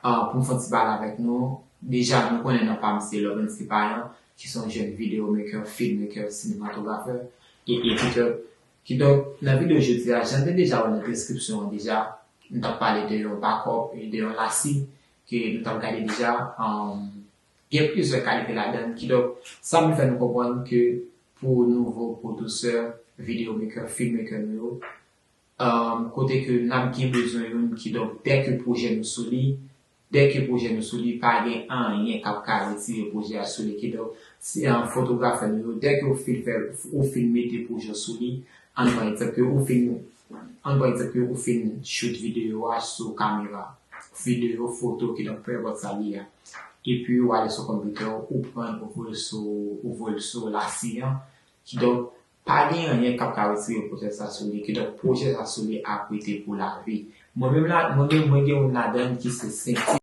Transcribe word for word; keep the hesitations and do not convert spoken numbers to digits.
Ah, pou m fè yon ti pale avèk nou, deja nou konnen non pa m se Lovency Payan, ki se yon jèn videomaker, filmmaker, sinematografè e editè. Kidonk, nan videyo jodi a, jan n te deja wè nan deskripsyon an deja, nou t ap pale de yon bakòp e de yon lasi ke nou t ap gade deja. Um, gen plizyè kalite ladan l. Kidonk, sa vin fè nou konprann ke pou nouvo pwodisè, videomaker, filmmaker nou yo, um, kote ke n ap gen bezwen youn, kidonk, dèke pwojè nou sou li, dèke pwojè nou sou li, pa gen anyen k ap ka retire pwojè a sou li. Kidonk, si an fotografè nou yo, dèke ou fin fè, ou fin mete pwojè sou li, ann pran egzanp ke ou fin, ann pran egzanp ke ou fin shoot videyo a sou kamera, videyo, foto, kidonk, peu importe sa li ye a. Epi ou ale sou konpitè, ou pran, ou voye sou, ou voye sou lasi an. Kidonk, pa gen anyen k ap ka retire pwojè sa sou li. Kidonk, pwojè sa sou li ap rete pou lavi. Mwen menm la, mwen menm, mwen gen youn ladan ki se senti